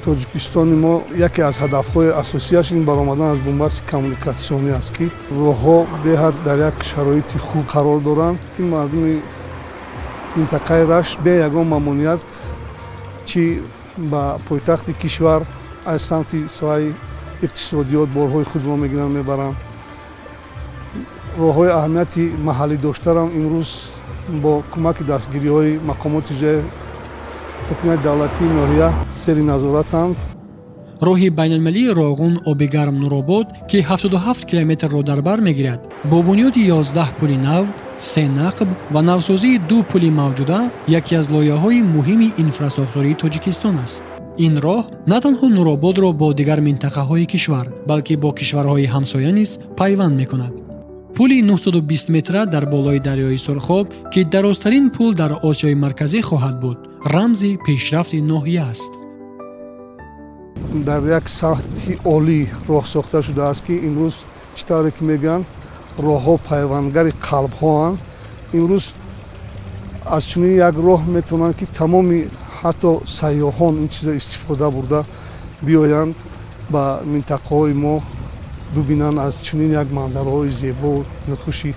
Тоҷикистони мо яке аз ҳадафҳои асосияш ин баромадан аз бунбасти коммуникатсионӣ аст, ки роҳҳо беҳад дар як шароити хуб қарор доранд, ки мардуми минтақаи Рашт бе ягон мамоният чӣ ба пойтахти кишвар аз самти соҳаи иқтисодиёт борҳои худро мегиранд, мебаранд. Роҳҳои аҳамияти маҳаллӣ доштарам имрӯз бо кӯмаки дастгириҳои мақомоти ҷои ҳукумати давлатии ноҳия зери назоратанд. Роҳи байналмилалии Роғун Оби Гарм Нуробод, ки 77 километрро дар бар мегирад, бо бунёди 11 пули нав, се нақб ва навсозии ду пули мавҷуда яке аз лоиҳаҳои муҳими инфрасохтории Тоҷикистон аст. Ин роҳ на танҳо Нурободро бо дигар минтақаҳои кишвар, балки бо кишварҳои ҳамсоя низ пайванд мекунад. Пули 920 метра дар болои дарёи Сурхоб, ки дарозтарин пул дар Осиёи Марказӣ хоҳад буд, рамзи пешрафти ноҳия аст. Дар як сатҳи олӣ роҳ сохта шудааст, ки имрӯз чӣ тавре ки мегӯянд, роҳҳо пайвандгари қалбҳоанд. Имрӯз аз чунин як роҳ метавонанд, ки тамоми ҳатто сайёҳон ин чиза истифода бурда биёянд, ба минтақаҳои мо бибинанд, аз чунин як манзараҳои зебо дилхуши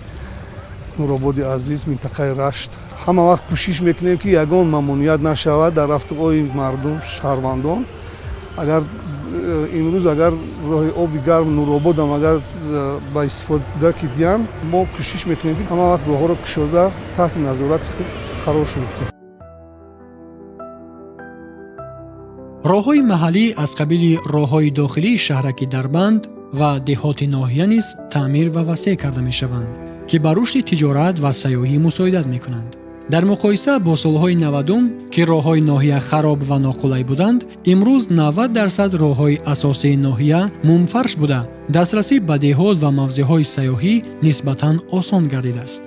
Нурободи азиз, минтақаи Рашт. Ҳама вақт кӯшиш мекунем, ки ягон мамоният нашавад дар рафтуои мардум, шаҳрвандон. Агар имрӯз агар роҳи Оби Гарм Нурободам агар ба истифода ки диҳанд, мо кӯшиш мекунем, ки ҳама вақт роҳҳоро кушода таҳти назорати худ қарор шудем. Роҳҳои маҳаллӣ аз қабили роҳҳои дохилии шаҳраки Дарбанд ва деҳоти ноҳия низ таъмир ва васеъ карда мешаванд, ки ба рушди тиҷорат ва сайёҳӣ мусоидат мекунанд. Дар муқоиса бо солҳои 90-ум, ки роҳҳои ноҳия хароб ва ноқулай буданд, имрӯз 90% роҳҳои асосии ноҳия мумфарш буда, дастрасӣ ба деҳот ва мавзеъҳои сайёҳӣ нисбатан осон гардидааст.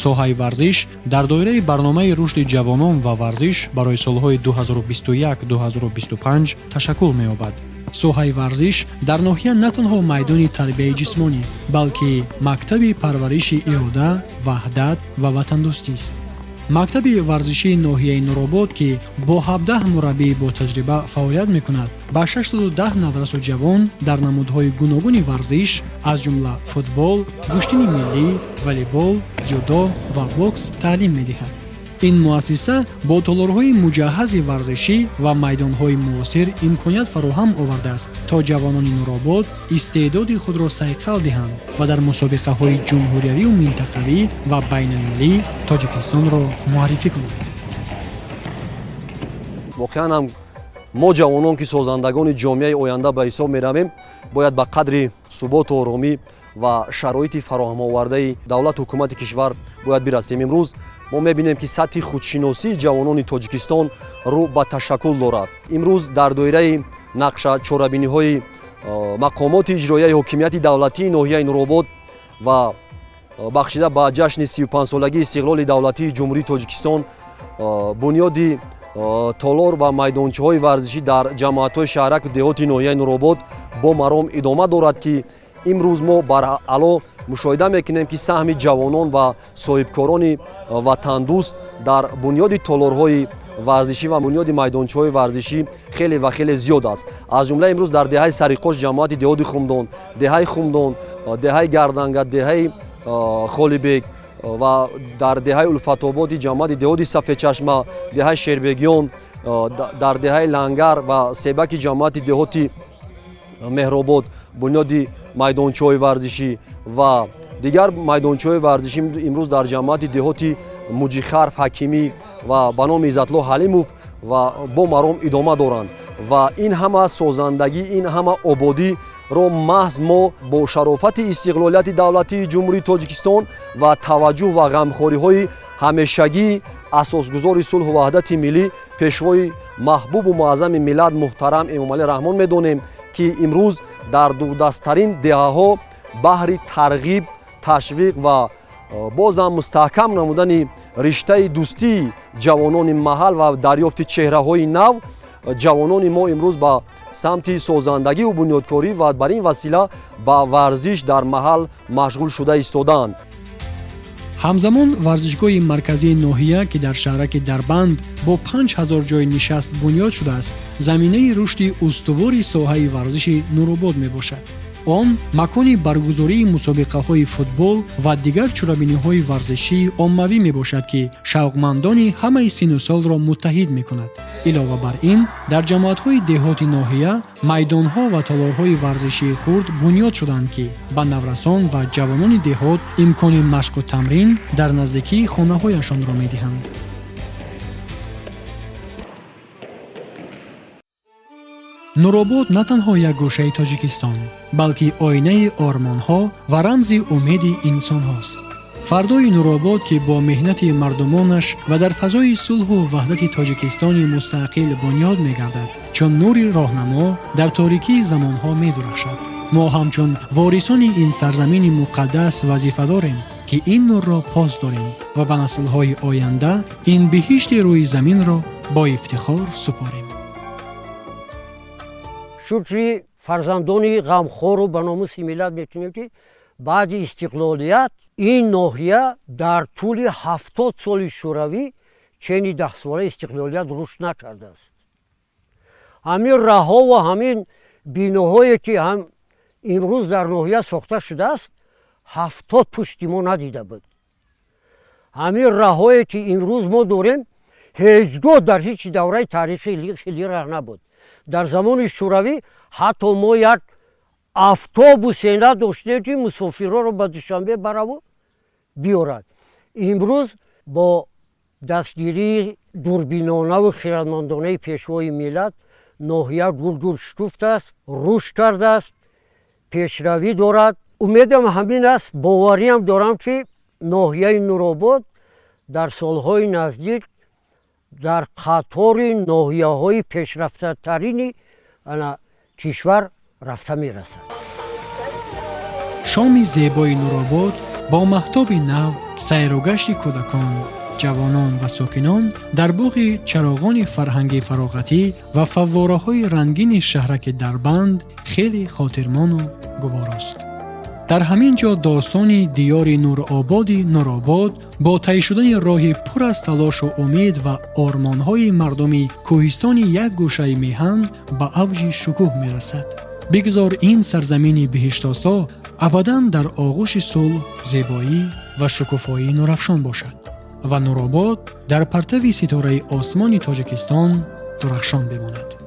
Соҳаи варзиш дар доираи барномаи рушди ҷавонон ва варзиш барои солҳои 2021-2025 ташаккул меёбад. Соҳаи варзиш дар ноҳия на танҳо майдони тарбияи ҷисмонӣ, балки мактаби парвариши ирода, ваҳдат ва ватандӯстист. Мактаби варзишии ноҳияи Нуробод, ки бо 17 мураббии ботаҷриба фаъолият мекунад, ба 610 наврасу ҷавон дар намудҳои гуногуни варзиш, аз ҷумла футбол, гӯштини миллӣ, волейбол, дзюдо ва бокс таълим медиҳад. Ин муассиса бо толорҳои муҷаҳҳази варзишӣ ва майдонҳои муосир имконият фароҳам овардааст, то ҷавонони Нуробод истеъдоди худро сайқал диҳанд ва дар мусобиқаҳои ҷумҳуриявию минтақавӣ ва байналмилалӣ Тоҷикистонро муаррифӣ кунанд. Воқеан ҳам мо ҷавонон, ки созандагони ҷомеаи оянда ба ҳисоб меравем, бояд ба қадри суботу оромӣ ва шароити фароҳамовардаи давлату ҳукумати кишвар бояд бирасем. Имрӯз мо мебинем, ки сатҳи худшиносии ҷавонони Тоҷикистон рӯ ба ташаккул дорад. Имрӯз дар доираи нақша чорабиниҳои мақомоти иҷроияи ҳокимияти давлатии ноҳияи Нуробод ва бахшида ба ҷашни 35-солагии истиқлоли давлатии Ҷумҳурии Тоҷикистон бунёди толор ва майдончаҳои варзишӣ дар ҷамоатҳои шаҳраку деҳоти ноҳияи Нуробод бо маром идома дорад, ки имрӯз мо бараъло мушоҳида мекунем, ки саҳми ҷавонон ва соҳибкорони ватандӯст дар бунёди толорҳои варзишӣ ва бунёди майдончаҳои варзишӣ хеле ва хеле зиёд аст. Аз ҷумла имрӯз дар деҳаи Сариқош, ҷамоати деҳоти Хумдон, деҳаи Хумдон, деҳаи Гарданга, деҳаи Холибек ва дар деҳаи Улфатободи ҷамоати деҳоти Сафедчашма, деҳаи Шербегиён, дар деҳаи Лангар ва Себаки ҷамоати деҳоти Меҳробод бунёди майдончаҳои варзишӣ ва дигар майдончаҳои варзишӣ имрӯз дар ҷамоати деҳоти Муҷихарф Ҳакимӣ ва ба номи Иззатло Ҳалимов ва бо маром идома доранд. Ва ин ҳама созандагӣ, ин ҳама ободиро маҳз мо бо шарофати истиқлолияти давлатии Ҷумҳурии Тоҷикистон ва таваҷҷӯҳ ва ғамхориҳои ҳамешагии асосгузори сулҳу ваҳдати миллӣ, пешвои маҳбубу муаззами миллат муҳтарам Эмомалӣ Раҳмон медонем, ки имрӯз дар дурдасттарин деҳаҳо баҳри тарғиб, ташвиқ ва бозам мустаҳкам намудани риштаи дӯстии ҷавонони маҳал ва дарёфти чеҳраҳои нав, ҷавонони мо имрӯз ба самти созандагиву бунёдкорӣ ва бар ин васила ба варзиш дар маҳал машғул шуда истодаанд. Ҳамзамон варзишгоҳи марказии ноҳия, ки дар шаҳраки Дарбанд бо 5000 ҷойи нишаст бунёд шудааст, заминаи рушди устувори соҳаи варзиши Нуробод мебошад. Он макони баргузории мусобиқаҳои футбол ва дигар чорабиниҳои варзишии оммавӣ мебошад, ки шавқмандони ҳамаи синну солро муттаҳид мекунад. Илова бар ин, дар ҷамоатҳои деҳоти ноҳия майдонҳо ва толорҳои варзишии хурд бунёд шуданд, ки ба наврасон ва ҷавонони деҳот имкони машқу тамрин дар наздикии хонаҳояшонро медиҳанд. Нуробод на танҳо як гӯшаи Тоҷикистон, балки оинаи ормонҳо ва рамзи умеди инсонҳост. Фардои Нуробод, ки бо меҳнати мардумонаш ва дар фазои сулҳу ваҳдати Тоҷикистони мустақил бунёд мегардад, чун нури роҳнамо дар торикии замонҳо медурахшад. Мо ҳамчун ворисони ин сарзамини муқаддас вазифа дорем, ки ин нурро пос дорем ва ба наслҳои оянда ин биҳишти рӯи заминро бо ифтихор супорем. Шукри фарзандони ғамхору ба номуси миллат мекунем, ки баъди истиқлолият ин ноҳия дар тӯли 70 соли шӯравӣ чени 10-солаи истиқлолият рушд накардааст. Ҳамин раҳҳо ва ҳамин биноҳое, ки ҳам имрӯз дар ноҳия сохта шудааст, 70 пушти мо надида буд. Ҳамин раҳҳое, ки имрӯз мо дорем, ҳеҷ гоҳ дар ҳеҷ давраи таърихӣ хеле раҳ набуд. Дар замони шӯравӣ ҳатто мо як автобусе надоштем, ки мусофирҳоро ба Душанбе бараву биёрад. Имрӯз бо дастгирии дурбинонаву хирадмандонаи пешвои миллат ноҳия гулгул шукуфтааст, рушд кардааст, пешравӣ дорад. Умедам ҳамин аст, бовариам дорам, ки ноҳияи Нуробод дар солҳои наздик дар қатори ноҳияҳои пешрафтатарини кишвар рафта мерасад. Шоми зебои Нуробод бо маҳтоби нав, сайру гашти кӯдакон, ҷавонон ва сокинон дар боғи чароғони фарҳанги фароғатӣ ва фаввораҳои рангини шаҳраки Дарбанд хеле хотирмону гуворост. Дар ҳамин ҷо достони диёри нурободи Нуробод бо тай шудани роҳи пур аз талошу умед ва ормонҳои мардуми кӯҳистони як гӯшаи меҳан ба авҷи шукӯҳ мерасад. Бигзор ин сарзамини биҳиштосо абадан дар оғӯши сулҳ, зебоӣ ва шукуфоии нурафшон бошад ва Нуробод дар партави ситораи осмони Тоҷикистон дурахшон бимонад.